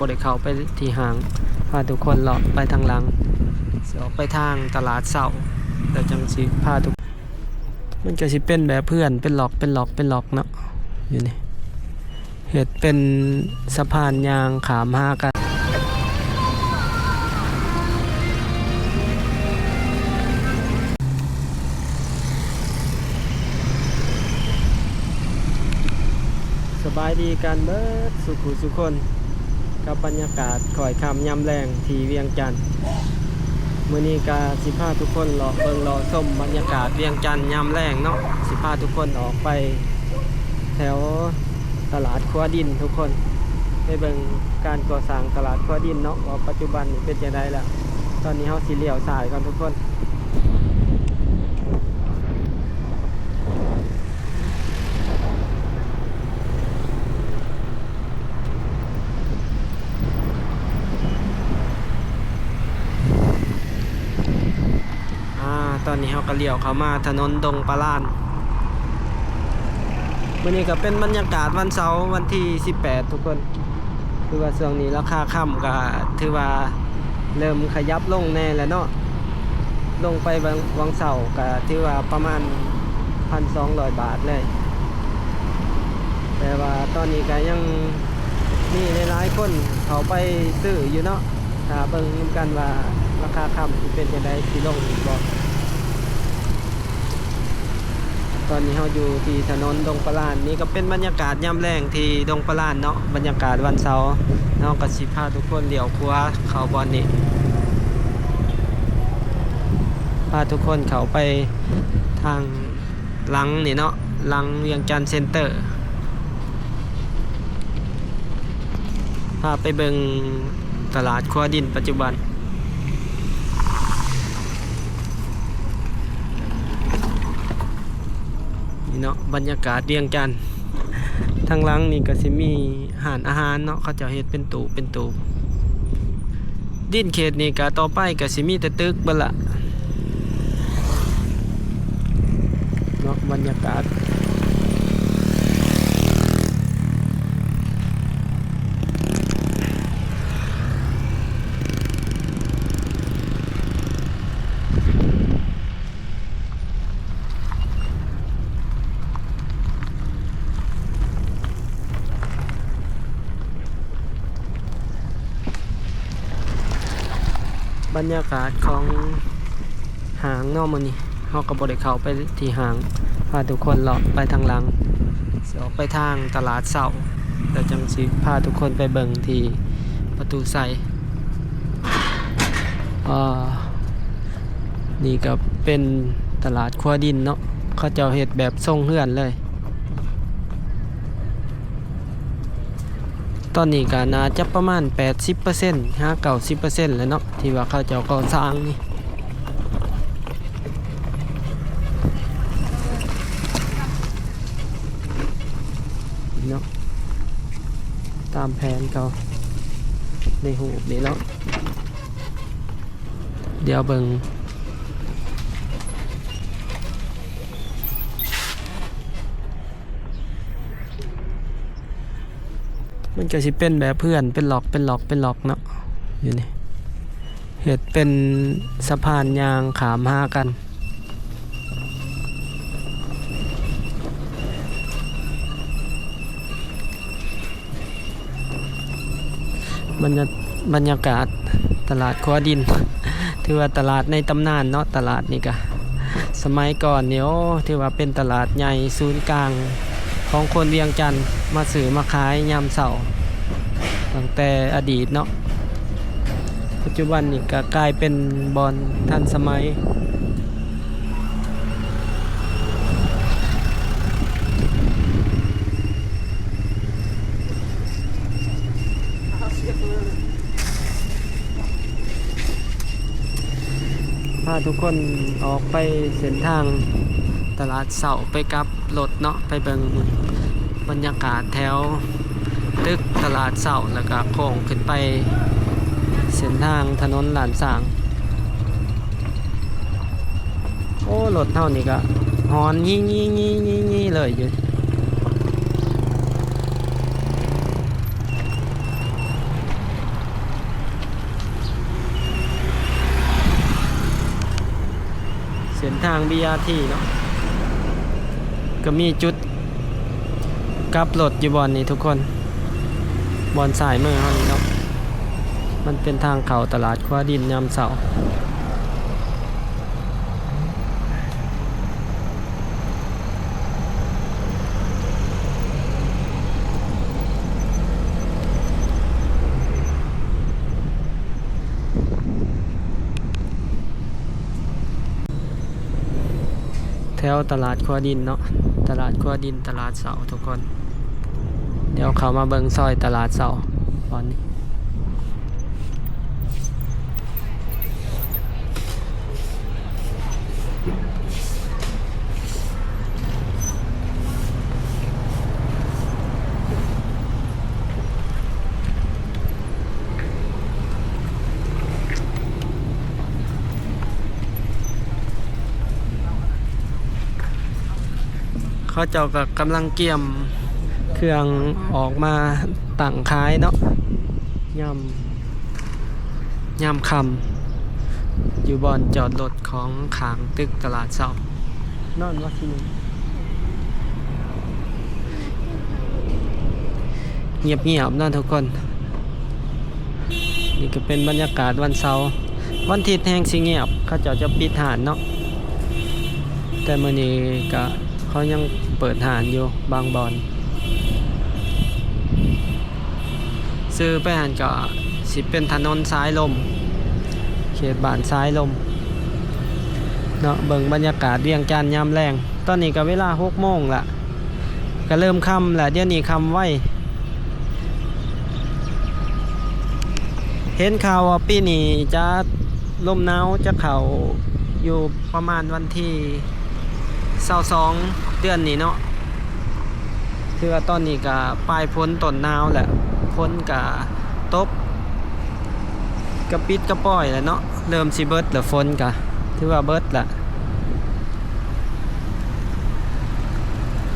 ບໍ່ໄດ້ເຂົ້າໄປທີ່ຫ້າງ ພາທຸກຄົນເລາະໄປທາງຫຼັງ ຊິອອກໄປທາງຕະຫຼາດເຊົ້າ ແລ້ວຈັ່ງຊິພາທຸກ ມັນກະຊິເປັນແບບເຮືອນເປັນລັອກ ເປັນລັອກ ເປັນລັອກເນາະ ຢູ່ນີ້ ເຮັດເປັນສະພານຍ່າງຂ້າມຫາກັນ. ສະບາຍດີກັນເບິດສູ່ຜູ້ສູ່ຄົນ ກັບບັນຍາກາດຄ້ອຍຄ່ຳຍາມແລງທີ່ວຽງຈັນ. ມື້ນີ້ກະຊິພາທຸກຄົນເລາະເບິ່ງເລາະຊົມບັນຍາກາດວຽງຈັນຍາມແລງເນາະ ຊິພາທຸກຄົນອອກໄປແຖວຕະຫຼາດຂົວດິນທຸກຄົນ ໄປເບິ່ງການກໍ່ສ້າງຕະຫຼາດຂົວດິນເນາະ ວ່າປັດຈຸບັນນີ້ເປັນຈັ່ງໃດແລ້ວ. ຕອນນີ້ເຮົາຊິລ້ຽວຊ້າຍກ່ອນທຸກຄົນ. ອາ ຕອນນີ້ເຮົາກະລ້ຽວເຂົ້າມາຖະໜົນດົງປາລານ. ມື້ນີ້ກະເປັນບັນຍາກາດວັນເສົາ ວັນທີສິບແປດທຸກຄົນ. ຄືວ່າຊ່ວງນີ້ລາຄາຄຳກະຖືວ່າເລີ່ມຂະຫຍັບລົງແດ່ແລ້ວເນາະ ລົງໄປຫວ່າງ ຫວ່າງເຊົ້າກະຖືວ່າປະມານພັນສອງຮ້ອຍບາດເລີຍ ແຕ່ວ່າຕອນນີ້ກະຍັງມີຫຼາຍໆຄົນເຂົ້າໄປຊື້ຢູ່ເນາະ. ຖ້າເບິ່ງນຳກັນວ່າລາຄາຄຳຊິເປັນຈັ່ງໃດ ຊິລົງອີກບໍ່. ຕອນນີ້ເຮົາຢູ່ທີ່ຖະໜົນດົງປາລານ ນີ້ກະເປັນບັນຍາກາດຍາມແລງທີ່ດົງປາລານເນາະ ບັນຍາກາດວັນເສົາ. ເຮົາກະຊິພາທຸກຄົນລ້ຽວຂວາເຂົ້າບ່ອນນີ້ ພາທຸກຄົນເຂົ້າໄປທາງຫຼັງນີ້ເນາະ ຫຼັງວຽງຈັນເຊັນເຕີ ພາໄປເບິ່ງຕະຫຼາດຂົວດິນປັດຈຸບັນ. ນີ້ເນາະ ບັນຍາກາດວຽງຈັນ ທາງຫຼັງນີ້ກະຊິມີຮ້ານອາຫານເນາະ ເຂົາເຈົ້າເຮັດເປັນຕູ້ເປັນຕູ້. ດິນເຂດນີ້ກະຕໍ່ໄປກະຊິມີແຕ່ຕຶກເບິດລະເນາະ ບັນຍາກາດ. ບັນຍາກາດຂອງຫ້າງເນາະ ມື້ນີ້ເຮົາກະບໍ່ໄດ້ເຂົ້າໄປທີ່ຫ້າງ ພາທຸກຄົນເລາະໄປທາງຫຼັງ ຊິອອກໄປທາງຕະຫຼາດເຊົ້າ ແລ້ວຈັ່ງຊິພາທຸກຄົນໄປເບິ່ງທີ່ປະຕູໄຊ. ອາ ນີ້ກະເປັນຕະຫຼາດຂົວດິນເນາະ ເຂົາເຈົ້າເຮັດແບບຊົງເຮືອນເລີຍ. ຕອນນີ້ກະໜ້າຈະປະມານແປດສິບເປີເຊັນຫາເກົ້າສິບເປີເຊັນແລ້ວເນາະ ທີ່ວ່າເຂົາເຈົ້າກໍ່ສ້າງນີ້ເນາະ ຕາມແຜນເຂົາໃນຮູບນີ້ເນາະ. ດຽວເບິ່ງ ມັນກະຊິເປັນແບບເຮືອນເປັນລັອກ ເປັນລັອກ ເປັນລັອກເນາະ ຢູ່ນີ້ ເຮັດເປັນສະພານຍ່າງຂ້າມຫາກັນ. ບັນຍາ ບັນຍາກາດຕະຫຼາດຂົວດິນ ຖືວ່າຕະຫຼາດໃນຕຳນານເນາະ ຕະຫຼາດນີ້ກະ ສະໄໝກ່ອນນີ້ ໂອ້ ຖືວ່າເປັນຕະຫຼາດໃຫຍ່ສູນກາງຂອງຄົນວຽງຈັນ ມາຊື້ມາຂາຍຍາມເຊົ້າ ຕັ້ງແຕ່ອະດີດເນາະ. ປັດຈຸບັນນີ້ກະກາຍເປັນບ່ອນທັນສະໄໝ. ພາທຸກຄົນອອກໄປເສັ້ນທາງຕະຫຼາດເຊົ້າ ໄປກັບລົດເນາະ ໄປເບິ່ງບັນຍາກາດແຖວຕຶກຕະຫຼາດເຊົ້າ ແລ້ວກະໂຄ້ງຂຶ້ນໄປເສັ້ນທາງຖະໜົນລ້ານຊ້າງ. ໂອ້ ລົດເຮົານີ້ກະຮອນຍີ່ໆໆໆເລີຍຢູ່. ທາງ ບີອາທີ ເນາະ ກໍມີຈຸດກັບລົດຢູ່ບ່ອນນີ້ທຸກຄົນ, ບ່ອນຊ້າຍມືເຮົານີ້ເນາະ ມັນເປັນທາງເຂົ້າຕະຫຼາດຂົວດິນຍາມເຊົ້າ. ແຖວຕະຫຼາດຂົວດິນເນາະ, ຕະຫຼາດຂົວດິນ ຕະຫຼາດເຊົ້າທຸກຄົນ. ດຽວເຂົ້າມາເບິ່ງຊອຍຕະຫຼາດເຊົ້າຕອນນີ້. ເຂົາເຈົ້າກໍກຳລັງກຽມເຄື່ອງອອກມາຕັ້ງຂາຍເນາະ ຍາມ ຍາມຄ່ຳ ຢູ່ບ່ອນຈອດລົດຂອງຂ້າງຕຶກຕະຫຼາດເຊົ້າ. ນອນວ່າຊິ ງຽບໆເນາະທຸກຄົນ. ນີ້ກໍເປັນບັນຍາກາດວັນເສົາ, ວັນທິດແຮງຊິງຽບ ເຂົາເຈົ້າຈະປິດຮ້ານເນາະ, ແຕ່ມື້ນີ້ກະເຂົາຍັງເປີດຮ້ານຢູ່ບາງບ່ອນ. ຊື່ໄປຫັ້ນກໍຊິເປັນຖະໜົນສາຍລົມ ເຂດບ້ານສາຍລົມເນາະ. ເບິ່ງບັນຍາກາດວຽງຈັນຍາມແລງ, ຕອນນີ້ກໍເວລາຫົກໂມງລະ ກໍເລີ່ມຄ່ຳແລ້ວ, ດຽວນີ້ຄ່ຳໄວ. ເຫັນຂ່າວວ່າປີນີ້ຈະ ລົມໜາວຈະເຂົ້າຢູ່ປະມານວັນທີຊາວສອງເດືອນນີ້ເນາະ, ຖືວ່າຕອນນີ້ກະປາຍຝົນຕົ້ນໜາວແລ້ວ, ຝົນກະຕົກ ກະປິດກະປ່ອຍແລ້ວເນາະ, ເລີ່ມຊິເບິດແລ້ວ, ຝົນກະຖືວ່າເບິດລະ.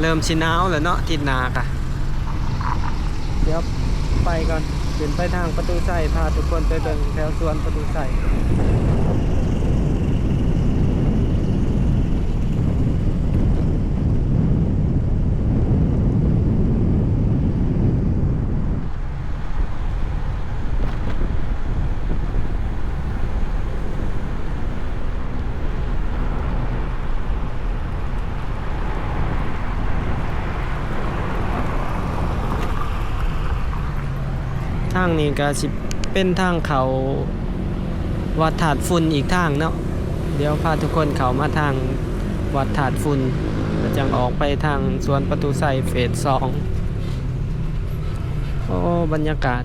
ເລີ່ມຊິໜາວແລ້ວເນາະ ທິດໜ້າກະ. ດຽວໄປກ່ອນ, ຂຶ້ນໄປທາງປະຕູໄຊ, ພາທຸກຄົນໄປເບິ່ງແຖວສວນປະຕູໄຊ. ທາງນີ້ກະຊິເປັນທາງເຂົ້າວັດທາດຝຸ່ນອີກທາງເນາະ. ດຽວພາທຸກຄົນເຂົ້າມາທາງວັດທາດຝຸ່ນ ແລ້ວຈັ່ງອອກໄປທາງສວນປະຕູໄຊເຟສສອງ. ໂອ້ ບັນຍາກາດ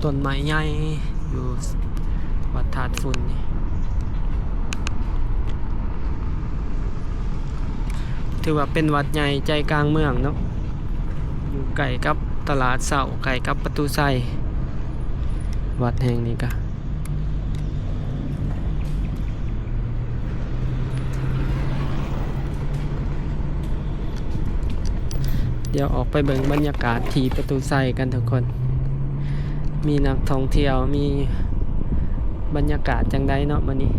ຕົ້ນໄມ້ໃຫຍ່ຢູ່ວັດທາດຝຸ່ນນີ້ ຖືວ່າເປັນວັດໃຫຍ່ໃຈກາງເມືອງເນາະ, ຢູ່ໃກ້ກັບຕະຫຼາດເຊົ້າ, ໃກ້ກັບປະຕູໄຊ. ວັດແຫ່ງນີ້ກະ ດຽວອອກໄປເບິ່ງບັນຍາກາດທີ່ປະຕູໄຊກັນທຸກຄົນ, ມີນັກທ່ອງທ່ຽວ, ມີບັນຍາກາດຈັ່ງໃດເນາະມື້ນີ້.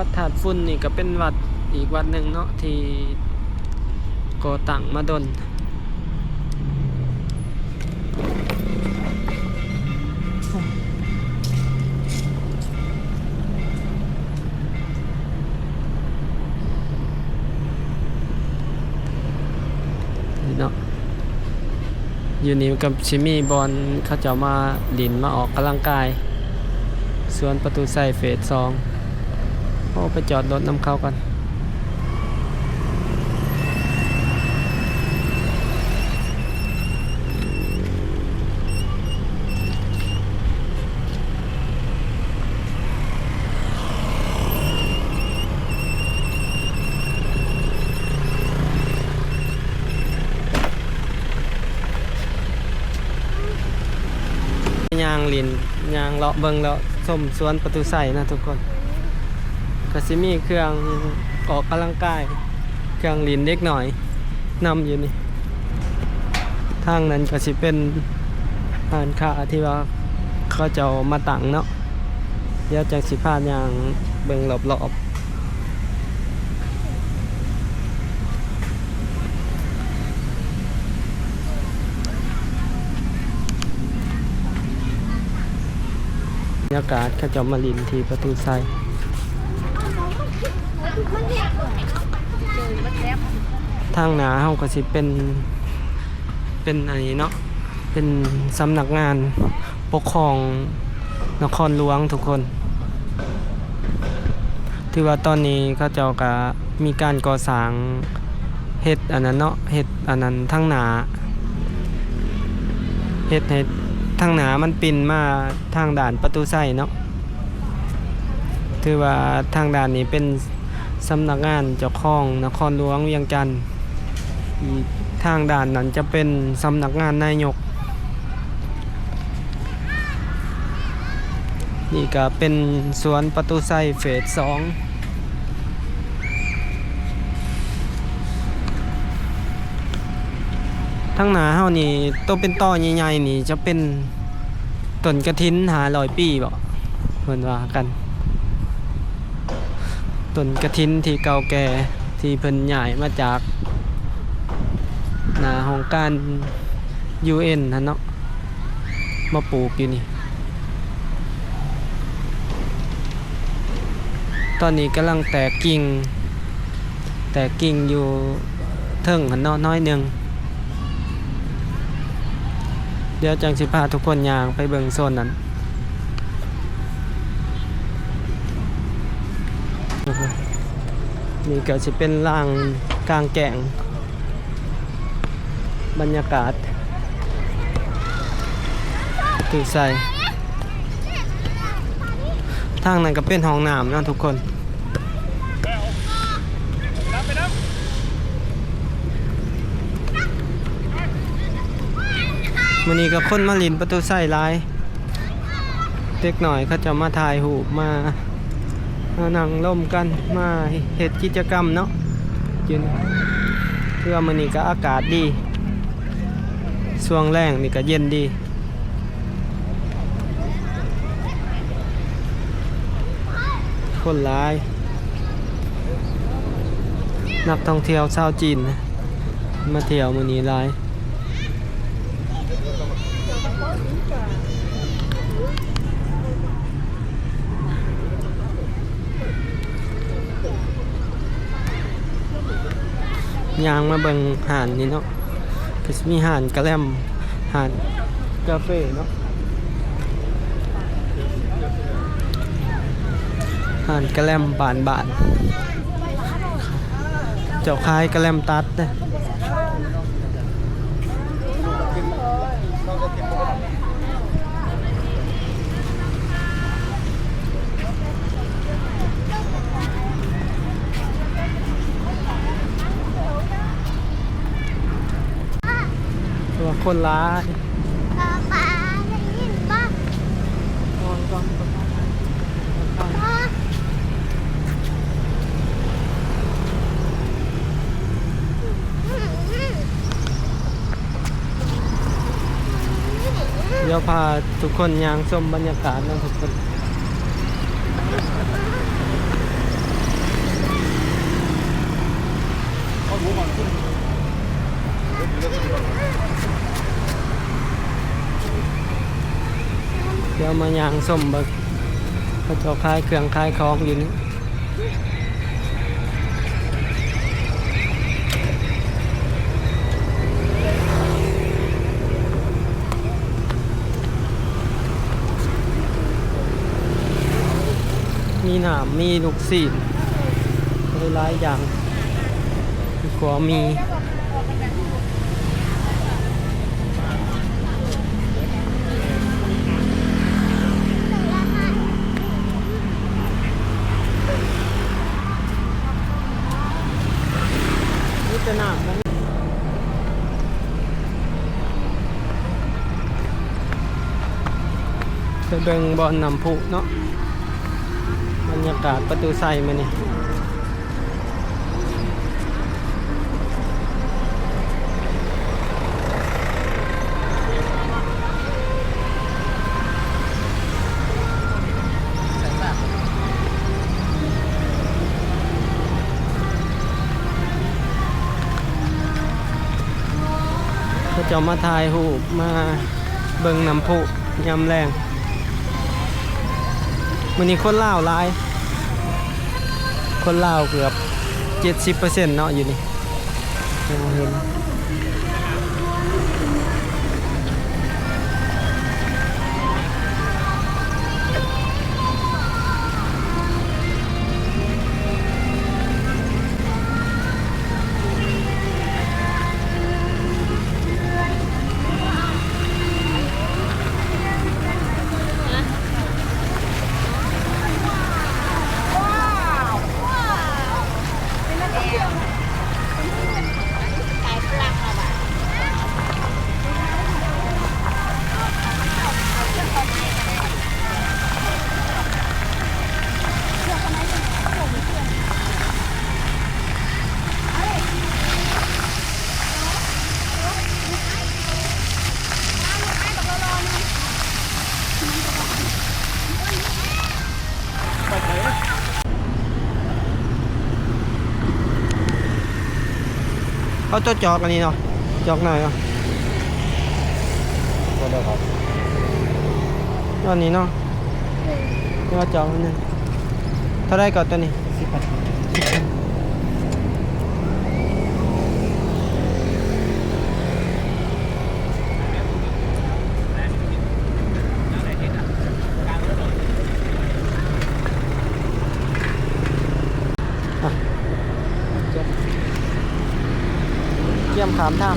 ວັດທາດຝຸ່ນນີ້ກໍເປັນວັດອີກວັດໜຶ່ງເນາະ ທີ່ກໍ່ຕັ້ງມາດົນ. ນີ້ເນາະ ຢູ່ນີ້ມັນກໍຊິມີບ່ອນເຂົາເຈົ້າມາຫຼິ້ນມາອອກກຳລັງກາຍ ສວນປະຕູໄຊເຟສສອງ. ໂອ້ ໄປຈອດລົດນຳເຂົາກ່ອນ. ຍ່າງຫຼິ້ນ ຍ່າງເລາະເບິ່ງເລາະຊົມສວນປະຕູໄຊນະທຸກຄົນ. ກໍຊິມີເຄື່ອງອອກກຳລັງກາຍ ເຄື່ອງຫຼິ້ນເດັກນ້ອຍນຳຢູ່ນີ້. ທາງນັ້ນກໍຊິເປັນຮ້ານຄ້າທີ່ວ່າເຂົາເຈົ້າມາຕັ້ງເນາະ. ດຽວຈັ່ງຊິພາຍ່າງເບິ່ງລອບໆ. ບັນຍາກາດເຂົາເຈົ້າມາຫຼິ້ນທີ່ປະຕູໄຊ. ທາງໜ້າເຮົາກໍຊິເປັນ ເປັນອັນນີ້ເນາະ ເປັນສຳນັກງານປົກຄອງນະຄອນຫຼວງທຸກຄົນ. ຖືວ່າຕອນນີ້ເຂົາເຈົ້າກະມີການກໍ່ສ້າງ ເຮັດອັນນັ້ນເນາະ ເຮັດອັນນັ້ນທາງໜ້າ ເຮັດໃຫ້ທາງໜ້າມັນປິ່ນມາທາງດ້ານປະຕູໄຊເນາະ. ຖືວ່າທາງດ້ານນີ້ເປັນສຳນັກງານເຈົ້າຄອງນະຄອນຫຼວງວຽງຈັນ. ອີກທາງດ້ານນັ້ນຈະເປັນສຳນັກງານນາຍົກ. ນີ້ກະເປັນສວນປະຕູໄຊເຟສສອງ. ທາງໜ້າເຮົານີ້ ໂຕເປັນຕໍໃຫຍ່ໆນີ້ຈະເປັນຕົ້ນກະຖິນຫ້າຮ້ອຍປີບໍ ເພິ່ນວ່າກັນ. ຕົ້ນກະຖິນທີ່ເກົ່າແກ່ ທີ່ເພິ່ນຍ້າຍມາຈາກໜ້າຫ້ອງການຢູເອັນຫັ້ນເນາະ ມາປູກຢູ່ນີ້. ຕອນນີ້ກຳລັງແຕກກິ່ງ ແຕກກິ່ງຢູ່ເທິງຫັ້ນເນາະ ໜ້ອຍໜຶ່ງ. ດຽວຈັ່ງຊິພາທຸກຄົນຍ່າງໄປເບິ່ງໂຊນນັ້ນ. ນີ້ກໍຊິເປັນລາງກາງແຈ້ງ ບັນຍາກາດປະຕູໄຊ. ທາງນັ້ນກໍເປັນຫ້ອງນ້ຳເນາະທຸກຄົນ. ມື້ນີ້ກໍຄົນມາຫຼິ້ນປະຕູໄຊຫຼາຍ. ເດັກນ້ອຍເຂົາເຈົ້າມາຖ່າຍຮູບ ມາ ມານັ່ງລົມກັນ ມາເຮັດກິດຈະກຳເນາະ. ຢູ່ນີ້ ເພື່ອມື້ນີ້ກໍອາກາດດີ ຊ່ວງແລງນີ້ກໍເຢັນດີ. ຄົນຫຼາຍ ນັກທ່ອງທ່ຽວຊາວຈີນນະ ມາທ່ຽວມື້ນີ້ຫຼາຍ. ຍ່າງມາເບິ່ງຮ້ານນີ້ເນາະ ກໍຊິມີຮ້ານກະແລັມ ຮ້ານກາເຟເນາະ. ຮ້ານກະແລັມບ້ານໆ ເຈົ້າຂາຍກະແລັມຕັດເດ້. ແຕ່ວ່າຄົນຫຼາຍ. ປ້າ ປ້າ ໄດ້ຍິນບໍ່? ນອນກ່ອນ. ດຽວພາທຸກຄົນຍ່າງຊົມບັນຍາກາດເນາະທຸກຄົນ. ດຽວມາຍ່າງຊົມເບິ່ງ ເຂົາເຈົ້າຂາຍເຄື່ອງຂາຍຂອງຢູ່ນີ້. ມີນ້ຳ ມີລູກຊີ້ນ ຫຼາຍໆຢ່າງ ມີຂົວໝີ່. ມີແຕ່ນ້ຳ ໄປເບິ່ງບ່ອນນ້ຳພຸເນາະ ບັນຍາກາດປະຕູໄຊມື້ນີ້. ເຈົ້າມາຖ່າຍຮູບ ມາເບິ່ງນ້ຳພຸຍາມແລງ. ມື້ນີ້ຄົນລາວຫຼາຍ ຄົນລາວເກືອບເຈັດສິບເປີເຊັນເນາະ ຢູ່ນີ້ ເຫັນ. ເອົາຕົວຈອກອັນນີ້ເນາະ ຈອກໜ້ອຍເນາະ ອັນນີ້ເນາະ ເອົາຈອກອັນນີ້. ເທົ່າໃດກໍຕົວນີ້? ສິບພັນ. ອ່ະ ກຽມຂ້າມທາງ.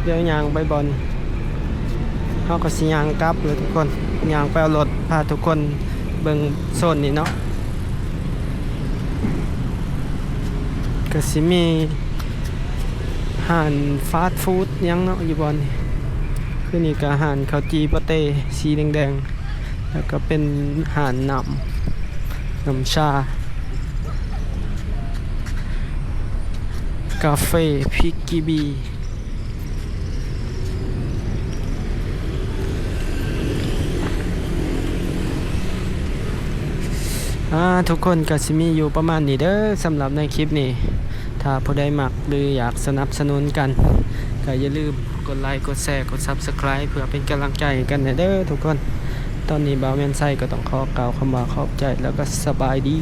ດຽວຍ່າງໄປບ່ອນ ເຮົາກໍຊິຍ່າງກັບເລີຍທຸກຄົນ ຍ່າງໄປເອົາລົດ ພາທຸກຄົນເບິ່ງໂຊນນີ້ເນາະ. ກໍຊິມີຮ້ານຟາສຟູດຫຍັງເນາະ ຢູ່ບ່ອນນີ້ ຄືນີ້ກໍຮ້ານເຂົ້າຈີ່ປາເຕ້ສີແດງໆ ແລ້ວກໍເປັນຮ້ານນ້ຳ ນ້ຳຊາ ກາເຟ ພິກກີບີ. ອ່າ ທຸກຄົນ ກໍຊິມີຢູ່ປະມານນີ້ເດີ ສຳລັບໃນຄລິບນີ້. ຖ້າຜູ້ໃດມັກ ຫຼື ຢາກສະໜັບສະໜູນກັນ ກໍຢ່າລືມກົດໄລ ກົດແຊ ກົດຊັບສະໄຄຣບ໌ ເພື່ອເປັນກຳລັງໃຈໃຫ້ກັນແດ່ເດີທຸກຄົນ. ຕອນນີ້ບ່າວແມ່ນໄຊກໍຕ້ອງຂໍກ່າວຄຳວ່າຂອບໃຈ ແລ້ວກໍສະບາຍດີ.